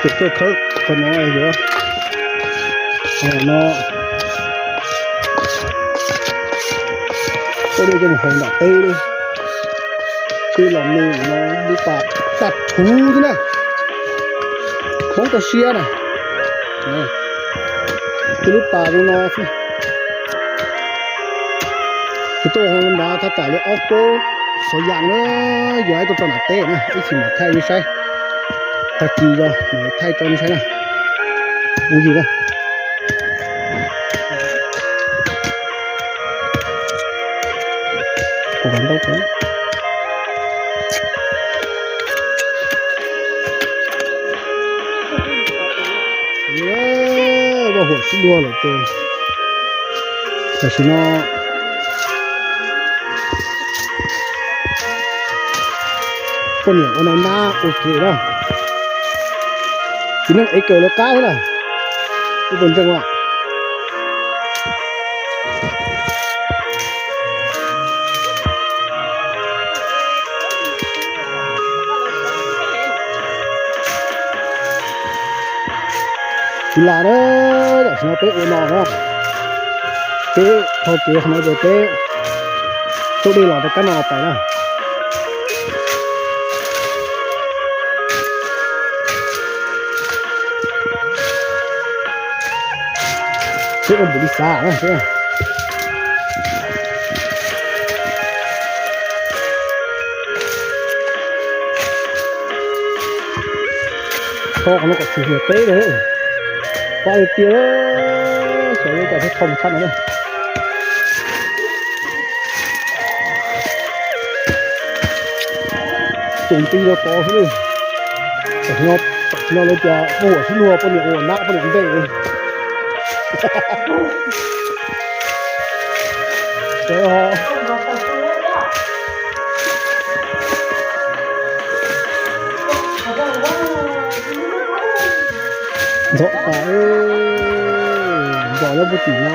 Tus tuaj khawb qhov no yuav, qhov no, tuaj dej coj mus haus nram teb li. Twb los me no lub pas tag thuv xwb na. Hmoob toj siab na. Twb lub pas zoo no xwb. Kuv tuaj hauv nrad thaj tsam li ob peb xov yam na, yog ib tuaj rau nram teb na, ib chim mam thaij nej saib. Tag kis os mam thaij rau nej saib na. Ua yig na. Kuv vam ntau. Vaj huam sib luag lawm ces tam sim no poj niam ua nais nab ua ke na. Txiv neej ev kawm lawv qab xwb na. Ib tug ntseeg os. Tsis lam na, tam sim no peb ua no na, peb taug kev qhov no ces peb taug dej los rau kab no los pais na. Peb ua npum li xav na. Tho qhov no kom tsis hlias teb li. Pab li tiag, xyov yuav cas thiaj tho mus tshaj no na. Tus nti los tod xwb li. Tam sim no lawv tias poj huam sib luag, poj niam ua nab poj niam ntej. Ntxov tas, ntxov nyob puag tim no.